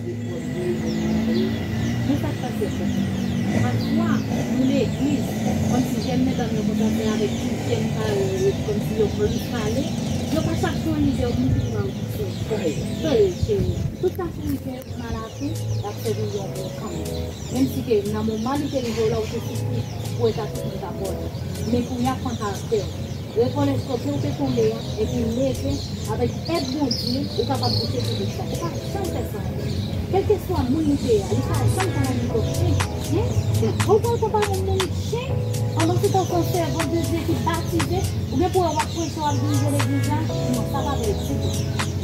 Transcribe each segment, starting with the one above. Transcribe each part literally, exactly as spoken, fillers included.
Men sa k pase, frè? Pafwa, nou legliz, kòmsi jèn medam yo konn fè avèk ti jèn sa yo, kòmsi yo plis pale, yo pa t ap fè mizè, moun ki pa yo pase. Tande, cheri, tout sa cheri fè mal a tou, l ap sèvi yon bon kanmenm. Menm si ke nan moman li te rive w la, ou te soufri pou wè sa tout moun t ap wè w. Men kounye a pran karaktè w. Rekonèt kote w te tonbe a, epi leve, avèk èd Bondye, ou kapab bouche tout sa. Ou pa janm fè sa ankò. Kèlkeswa moun li te ye a, li pa janm ka nan nivo chen. Chen? Ou pral konpare yon moun chen? Pandan se tan, se yon sèvant de Dye ki batize, ou gen pou wè w ap preche, w ap dirije legliz la? Non, sa pa bèl ditou.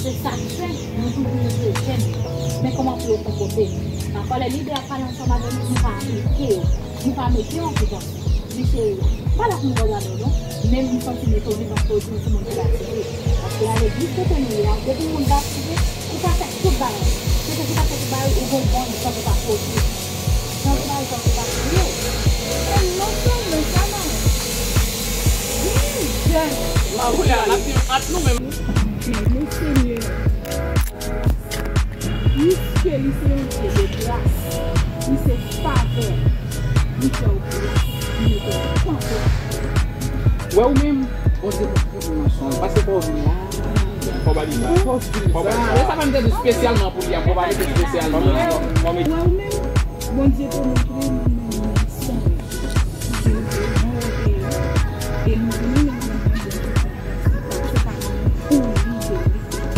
Se sa k fè nou toujou montre jèn yo. Men kòman pou yo konpòte yo. Pafwa, lè lidè ap pale ansanm avè nou, nou pa aplike yo. Nou pa mete yo an aplikasyon. Men cheri, pa la pou nou gade non. Men m santi m etone paske w di w se moun ki batize. Paske nan legliz kote nou ye a, depi yon moun batize, ou ka fè tout bagay. Se ke si w pa fè tout bagay, ou gon bon egzanp ou ka pote. Jan ou bay egzanp ou ka kriye. Men non sèlman sa non. Wi, jèn. Mawoula, n ap viv ant nou menm. Men, men Senyè. Piske li se yon Dye de gras, li se favè, li fè w gras, li mete w kanpe. Wè ou menm, Bondye konn fè pou nou ansanm. Pase fò w vin la. Fò w ba li sa. Fò w vin sa. Fò w ba li sa. E sa pa m te di espesyalman pou li a, fò w ba li espesyalman. Wè ou menm, Bondye te montre nou nan yon sonj. Bondye te montre, e nou vini nan yon sonj.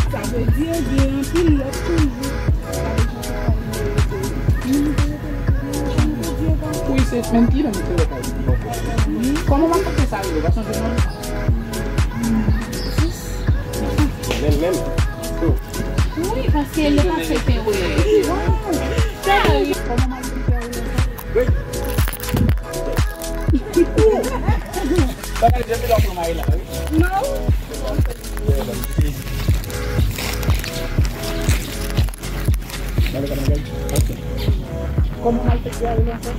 Sa vle di gen anpil lòt toujou. Sa vle di se pa li menm ki te rete. Wi, se menm ki menm ki te rete. Kòman m ap fè sa rive? Pa sonje non. Menm, menm. Wi, paske le pase te wè. Kòman m ap fè rive? Bagay de pil anpil may la, wi. Non. Kòman mal fè kè a rele ankò?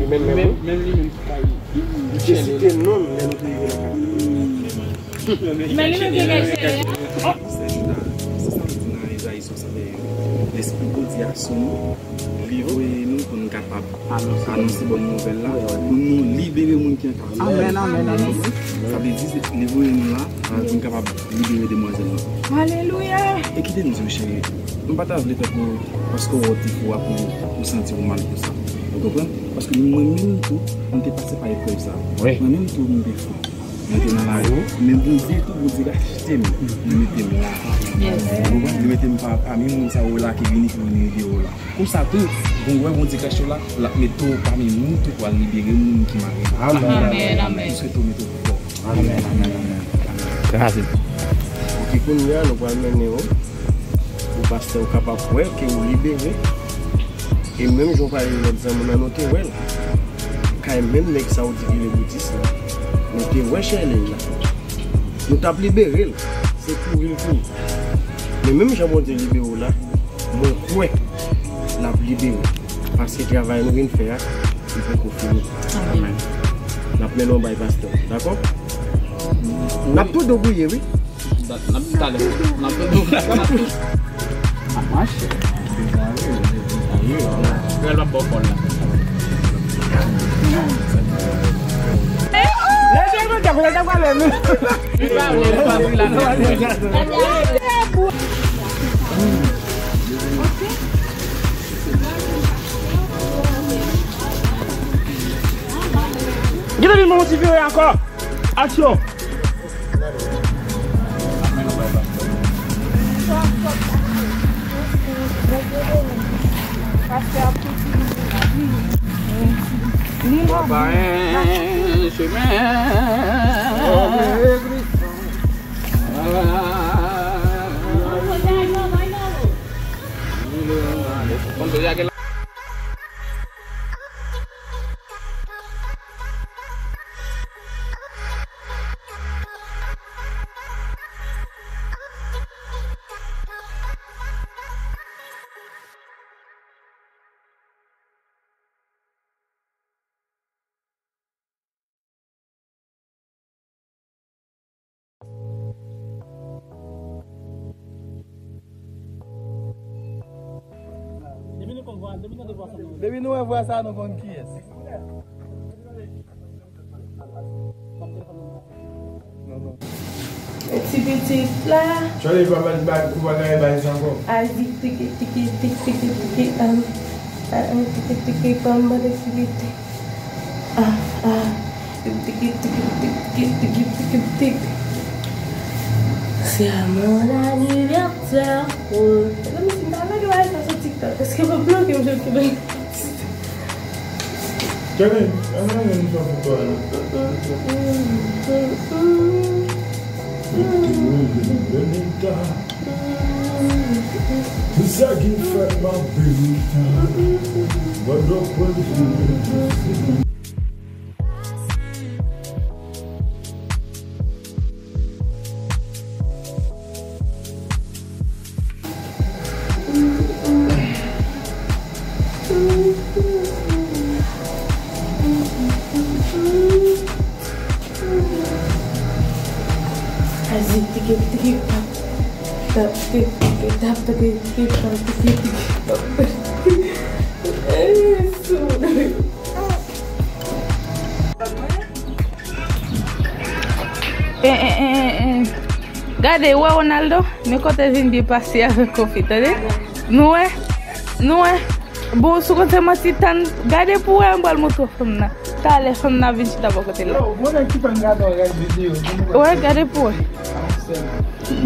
Menm, menm, menm li menm ki kay. Li te site non lè nou te rive lakay. Men li menm ki gen cheri. Sè Juna, se sa m di nan Ezayi swasannde, lespri Bondye a sou nou, li voye nou pou n kapab anonse bòn nouvèl la, pou nou libere moun ki an kaptif. Amèn, amèn, amèn. Sa vle di, se, li voye nou la, pou n kapab libere demwazèl la. Alelouya! E kite m di w, cheri, m pa ta vle tankou paske w wè w te fou a pou ou santi w mal pou sa. Ou konprann? Paske mwen menm tou, m te pase pa eprèv sa. Wi. Mwen menm tou, m te fou. Mwen te nan lari. Men Bondye tou, Bondye rachte m. Li mete m la. Yes. Ou konprann? Li mete m pa, pami moun sa yo la ki vini pou vin ede w la. Konsa tou, bon, wè Bondye kach yo la, l ap mete w pami moun tou pou al libere moun ki mare. Amèn. Amèn, amèn. M swete w mete w pi fò. Amèn, amèn, amèn. Amèn. Gras. Ok, kounye a, nou pral mennen w pou pastè w kapab wè ke w libere. E menm jan w pale lòt zanmi w la, nou te wè l. Kay menm nèg sa w di ki le boutis la. Nou te wè Sherley la. Nou t ap libere l. Se kouri l kouri. Men menm jan Bondye libere w la, mwen kwè l ap libere w. Paske travay nou vin fè a, li poko fini. Amèn. N ap mennen w bay pastè. Dakò? N ap tou debouye, wi. N ap, n ap talè. N ap tou, n ap tou. Ap mache. Rèl m ap ba w kòl la. Lè Bondye, Bondye, Bondye, Bondye. Li pa vle, li pa vle la, non. Gade li, mon ti vire ankò. Aksyon. Depi nou wè vwa sa, nou konn kiyès. Non, non. Ti pitit la. Chale pa bay, bay, ou pa gaye bay sa ankò. Azik tiki tiki tiki tiki tiki, um, um, tiki tiki, pa m mande ti pitit. Ah, ah. Tiki tiki tiki tiki tiki tiki tiki. C'est mon anniversaire. Oh, mezanmi, si m ta lage bagay sa sou TikTok, èske yo ap bloke m, jan ki bay. Kevin, ann ale nou fè foto a non. Benita. Sa ki fèt ma Benita. Mwen dwe pran. Eh, eh, eh, eh, eh. Gade, ou wè Ronaldo? Men kote l vin byen pase avèk Kofi, tande? Nou wè? Nou wè? Bon, sou konn se manti, tann, gade pou wè, m pral montre w fanm nan. Talè fanm nan vin chita bò kote l la. Yo, bon nèg ki tann gade yon rèl videyo. Wè, gade pou wè. Yo,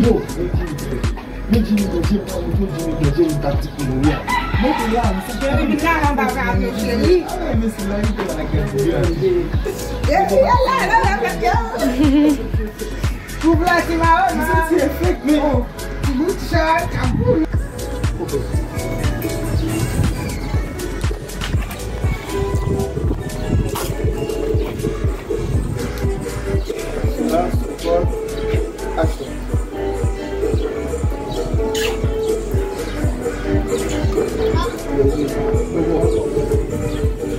yo, yo. Men Jimmy Danje, mwen moutou Jimmy Danje, yon taktik pou nou ya. Mwen te la, mwen se Jimmy Danje anba vre, cheri. Ay, men se la, yon te la, kèl figurasyon. Epi, la, la, la, la, la. Pou plas li mawon, mwen se ti efèk, men. Oh, ti bout chay, kaboul. Silans, rèkòd, aksyon.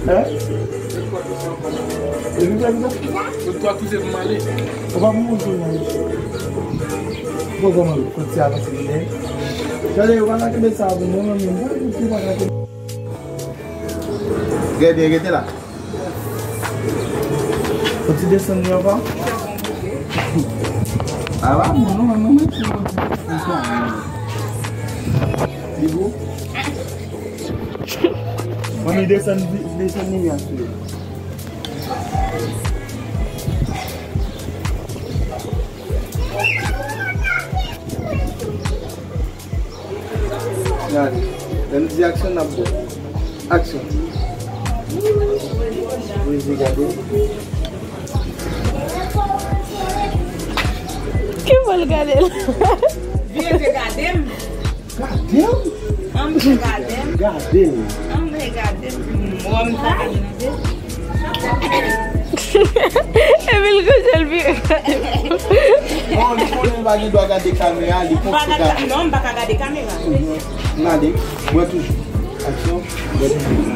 Hein? Epi fè sa? Ou pa pou montre nan. Bon, kòman? Kote a pase li dèyè. Gade, ou pa ka kenbe sa pou mwen, mwen menm. Ou pa ka kenbe. Gade, rete la. Ou ti desann li anba? A la, mwen, non, non, non, ti desann. Li gwo? Mwen, mi desann, desann li, mi asire. Gade. Lè n di aksyon, n ap bon. Aksyon. Rezi gade. Ki bò l gade la? Vire te gade m. Gade m? Ann te gade m. Gade m. Ann te gade m. Mò m ta gade nan je. Epi l kouje l vire gade. Bon, li konnen l pa gen dwa gade kamera, li konn gade. Non, m pa ka gade kamera. Mhm. M ale, mwen toujou. Aksyon, mwen toujou.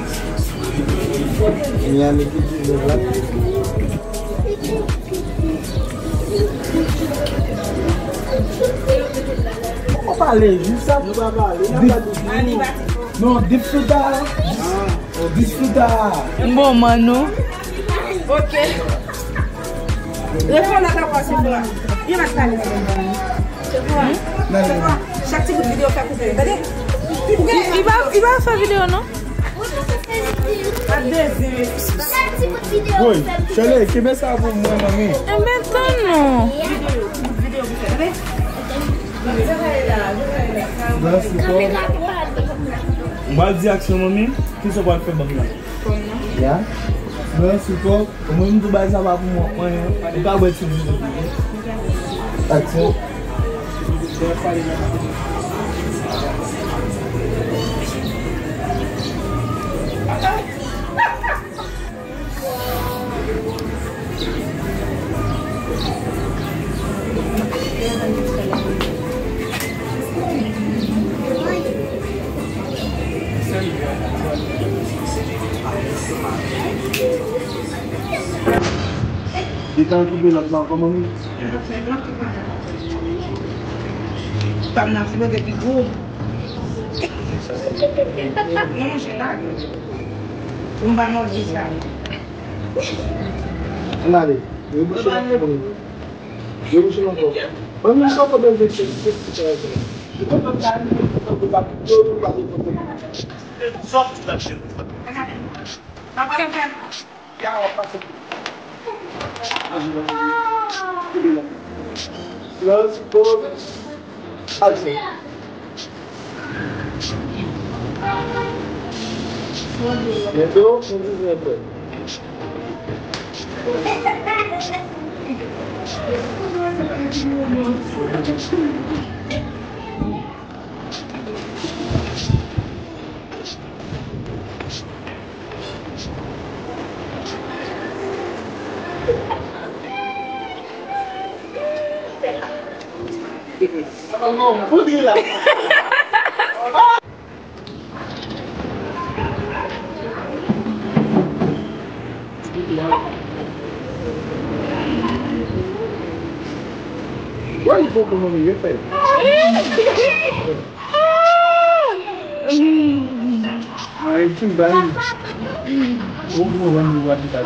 Miami ki toujou la. Ou pale, jis sa. Nou pa pale, n ap gade. Non, dip sou ta. Dip sou ta. M bon, man, nou. Ok. Reponn la ta pase pou la. Vin, m ap pale. Sephora. Sephora. Chak ti bout videyo fè koupe. Tande? Li, li pa, li pa fè videyo, non? Woy, Chele, kenbe sa pou mwen, manmi. Enben, tann non. Mwen di aksyon, manmi. Kisa w pral fè banm nan? Ya. Mwen sipò. Mwen menm tou bagay sa pa pou mwen, mwen, ou ka bwè ti vin. Aksyon. Li t al koupe lòt la ankò, manmi? Pa m nan ti bagay ki gwo. Non, monchè, pa. Ou pa manje sa. Ann ale. Rebouche nan moun. Rebouche nan kò. Ban m yon kòb pou mwen vin fè ti travay sa. Ou konn sa, ou konn sa, ou konn sa. Silans, pòz, aksyon. Biyento, nou bezwen fè. Why you poke on me? You're fake. Ay, ti bay. Ou pou wè nou wè ti bay.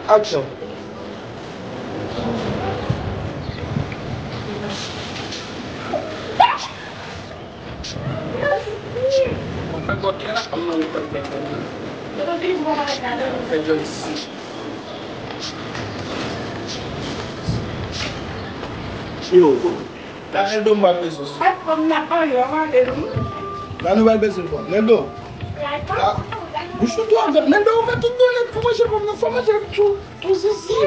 Aksyon. Yo, la Neldo m pral bezwen sou. La nou pral bezwen fò. Neldo. Ah, bouch ou twò grann. Neldo, ou met tout do nèt pou manje pòm nan. Fò manje l tou. Tou sisi.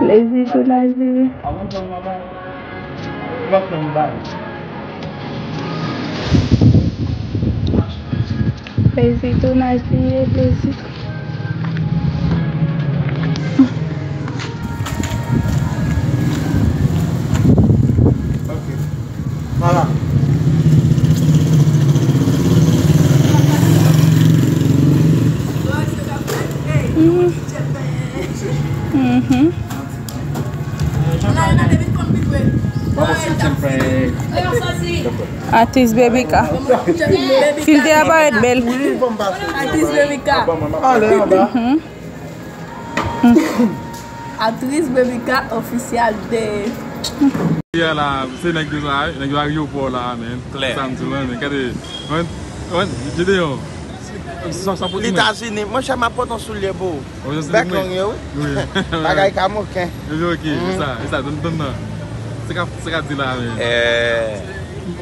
Plezi tou Naziri. Plezi tou Naziri, plezi tou. Ok. Vwala. Mhm. Atis Bebika. Fil te aparèt bèl. Atis Bebika. Ale anba. Mhm. Aktris Bebika Official de. Ya la, se nèg yo sa, nèg yo ayewopò la, men. Klè. Sa m di w la, men. Gade, mwen, mwen, Gedeon. Sa, sa pou Lèzetazini, monchè, m ap pote yon soulye pou ou. Bèk long yo, wi. Bagay kamoken. Epi, ok, se sa, se sa, donn, donn nan. Se ka, se ka di la, men. Eh.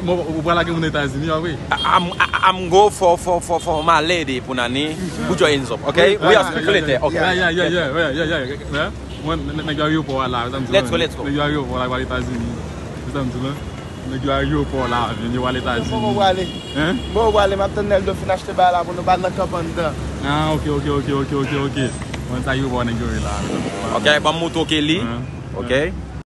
Bon, ou pral lage moun Etazini, pa vre? I'm, I'm go for, for, for, for my lady, Punani. Put your hands up, okay? We are speaking later, okay? Yeah, yeah, yeah, yeah, yeah, yeah, yeah. Mwen, nèg, nèg yo ayewopò a la, sa m di. Let's go, let's go. Nèg yo ayewopò la, pral Etazini. Sa m di la. Nèg yo ayewopò la, vin yo al Etazini. Bon, bon, prale. Hein? Bon, prale, m ap tann Neldo fin achte bagay la pou nou, pa nan kanp anndan. Ah, ok, ok, ok. Mwen sa yo bò nèg yo ye la. Ok, ban m moutre w Kelly. Ok.